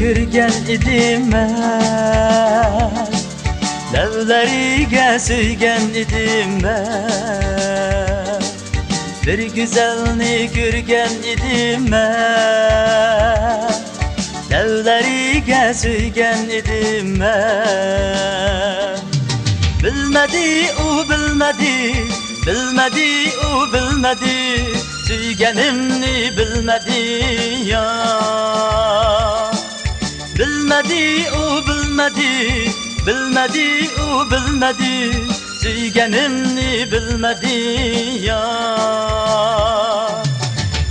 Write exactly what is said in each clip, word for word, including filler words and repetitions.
كۆرگەن ئىدىم مەن، لەۋلەرگە سۆيگەن ئىدىم مەن. بىر گۈزەلنى كۆرگەن ئىدىم مەن، لەۋلەرگە سۆيگەن ئىدىم مەن. بىلمىدى ئۇ، بىلمىدى، بىلمىدى ئۇ، بىلمىدى، سۆيگىنىمنى بىلمىدى يا. بىلمىدى ئۇ، بىلمىدى، بىلمىدى ئۇ، بىلمىدى، سۆيگىنىمنى بىلمىدى يا.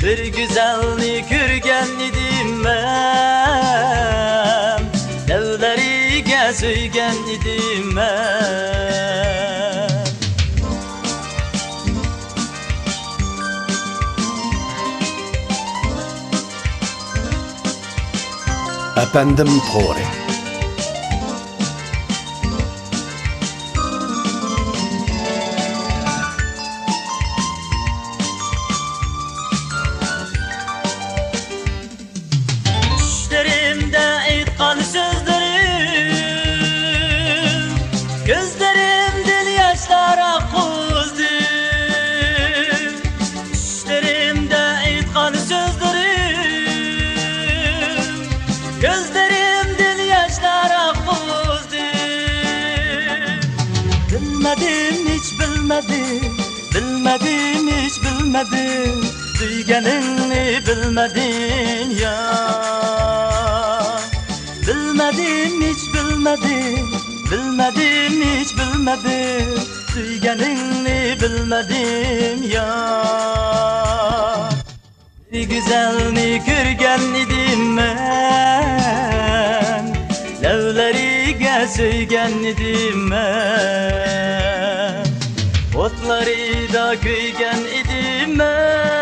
بىر گۈزەلنى كۆرگەن ئىدىم مەن، لەۋلەرگە سۆيگەن ئىدىم مەن. ئەپەندىم تورى. چۈشلىرىمدە ئېيتقان سۆزلىرىم، كۆزلىرىمدىن ياشلار ئاققۇزدى. چۈشلىرىمدە ئېيتقان سۆزلىرىم، كۆزلىرىمدىن ياشلار ئاققۇزدى. بىلمىدىم، ھېچ بىلمىدىم، بىلمىدىم، ھېچ بىلمىدىم، سۆيگىنىڭنى بىلمىدىم يا. بىلمىدىم، ھېچ بىلمىدىم، بىلمىدىم، ھېچ بىلمىدىم، سۆيگىنىڭنى بىلمىدىم يا. بىر گۈزەلنى كۆرگەن ئىدىم مەن، لەۋلىرىگە سۆيگەن ئىدىم مەن، ئوتلىرىدا كۆيگەن ئىدىم مەن.